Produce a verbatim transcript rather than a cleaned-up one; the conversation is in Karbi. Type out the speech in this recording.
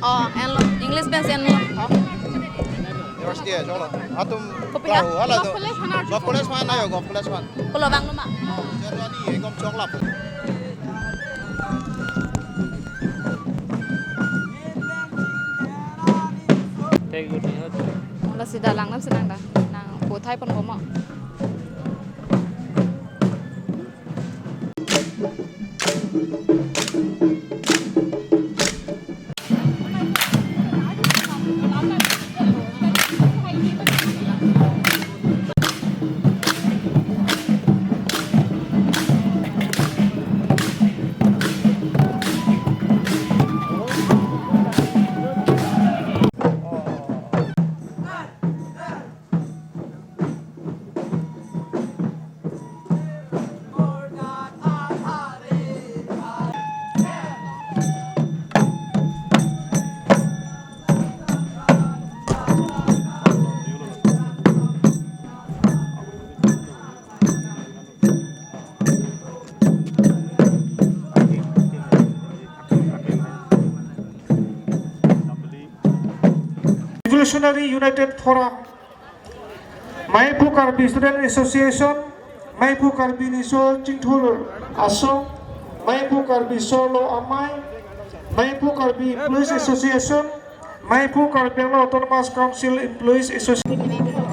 Oh, enlo, English pen enlo. University ya, choklo. Atum Kopi ka? Tahu, hala tu. Golf College mana, Arjun Golf College mana, yo, Golf College mana. Pulo bang luma. Jadwal ni, ekdom choklo. Take good news. Lasi dalang nam senang da. Nang puthai pon bomo. Revolutionary United Forum, Maiphu Karbi Student Association, Maiphu Karbi Riso Chingthur Asong, Maiphu Karbi Solo Amei, Maiphu Karbi Employees Association, Maiphu Karbi Anglong Autonomous Council Employees Association.